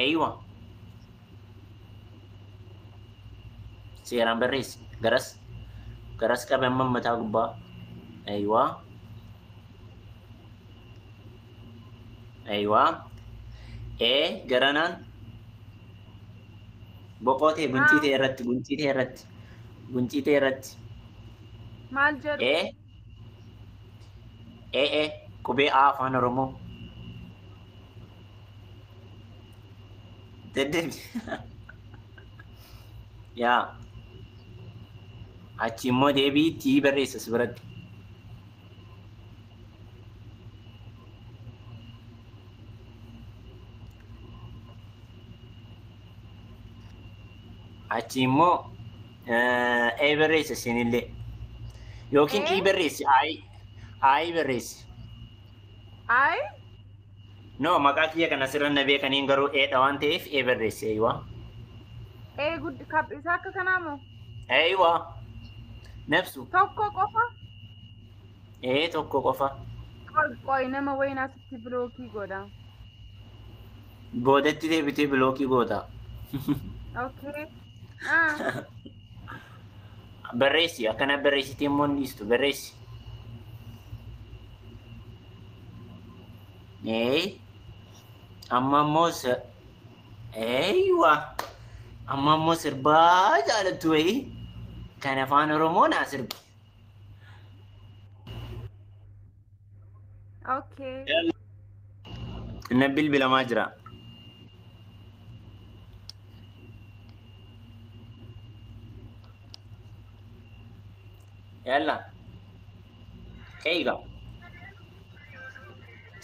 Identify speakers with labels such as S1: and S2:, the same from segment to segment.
S1: Eeywa. Seeraan barreessi. Garas. Garas qabe amma mataa gubbaa. Eeywa. Eeywa. E garanaan boqoo ta'e guncii ta'e irratti guncii ta'e irratti guncii ta'e irratti.
S2: Maal jedhu?
S1: E E E qubee A afaan Oromoo. Deddeebi. Yaa. Achi immoo deebii T barreessa si biratti. Achi immoo E barreessa isinillee. Yookiin E barreessi I I barreessi.
S2: I?
S1: No, maqaa kiyya kana asirra na beekaniin garuu E dha waan ta'eef E barreessi eeywa.
S2: E guddi kap isa akka kanaa moo?
S1: Eeywa. Nafsu.
S2: Tokko qofa?
S1: Ee tokko qofa.
S2: Qoy qoy nama wayiin asitti block godha.
S1: Boodatti deebitee block goota.
S2: Okay. Ah.
S1: Barreessi akkana barreessitee immoo hin dhiistu barreessi. Ee amma immoo eeywa amma immoo sirbaa jaalattu wayii kan afaan Oromoo naa sirbi.
S2: Okay.
S1: Inni bilbilamaa jira. Yalla. Eegaa.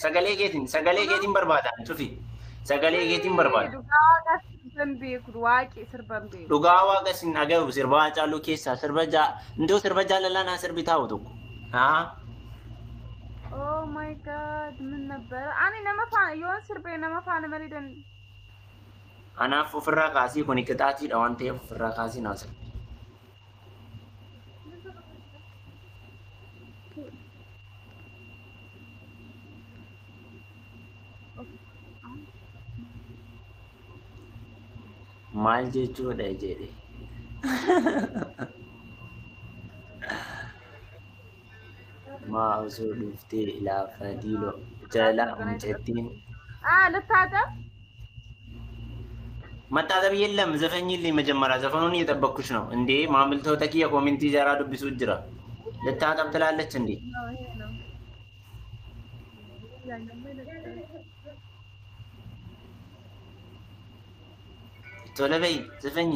S1: Sagalee keetiin barbaada cufi. Sagalee keetiin barbaada.
S2: Dhugaa waaqa sirban beeku waaqi sirban beeku.
S1: Dhugaa waaqa sin dhagahu sirba Haacaaluu keessaa sirba jaa indoo sirba jaalalaa naa sirbi taa'u tokko. Haa.
S2: Oh my God, ምን ነበረ? Ani nama faana yoon sirbee nama faana malee dan
S1: Anaaf ofirraa kaasii kuni qixaatiidha waan ta'eef ofirraa kaasii naa sirbi. Maal jechuudha jedhe. Maa osoo dhuftee ilaafa diiloo jala mucattiin.
S2: Ah, ልታጠብ?
S1: መታጠብ የለም ዘፈኝልኝ። መጀመሪያ ዘፈኑን እየጠበቅኩሽ ነው እንዴ። Maamiltoota kiyya comment jaraa dubbisuu jira. ልታጠብ ትላለች እንዴ?
S2: ነው ይሄ ነው።
S1: ቶሎ በይ ዝፈኝ።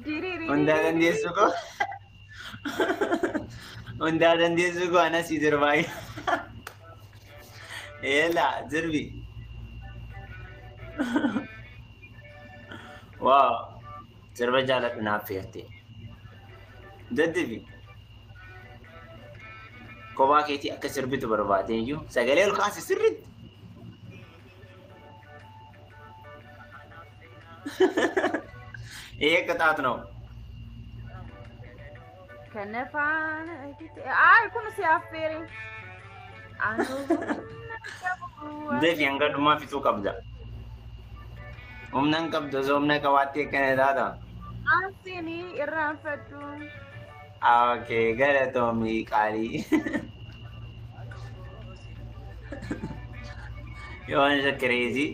S2: ዲሪሪ
S1: Hundaa dandeessu koo. Hundaa dandeessu koo anas sirbaa. Eela sirbi. Waaw sirba jaaladhu naaf feerte. Daddabi. Kophaa keetii akka sirbitu barbaade iyyuu sagalee ol kaasi sirriitti. ይሄ ቅጣት ነው።
S2: ከነፋን አይ kun si affeere. Anu
S1: Defi hanga dhumaa fixuu qabda. Humna hin qabdu osoo humna qabaattee akkana taata.
S2: Ansiini irraanfadhu.
S1: Okay, galatoomii qaalii. Yoon isa crazy.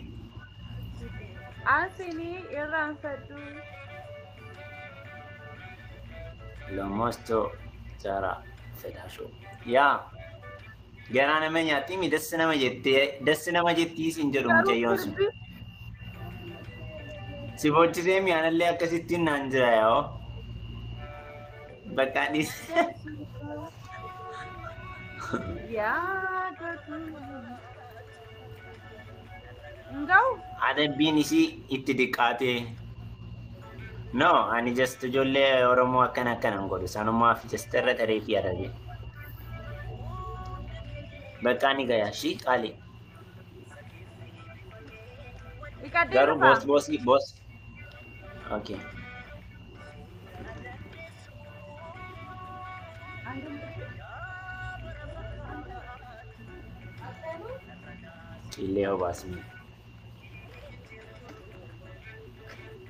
S2: Ansiini irraanfadhu.
S1: Lomosto jara fedhaasho. Yaa garaa nama nyaatti mi das nama jettee das nama jettii siin jedhu mucayyoon sun. Si boochisee mi'aanallee akkasittiin naan jira yaa'oo. Bakka dhiis.
S2: Yaadatu. Nga'u.
S1: Adabbiin isii itti diqqaate. No, ani just ijoollee Oromoo akkana akkanan godhu. Sanumaaf just irra taree fi adabe. Bakka ni gaya shi qaali.
S2: Dhiqadhee
S1: Garuu
S2: dhufaa?
S1: Boos boosii boos. Okay. Ciillee obaasni.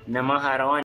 S1: Nama haarawaan.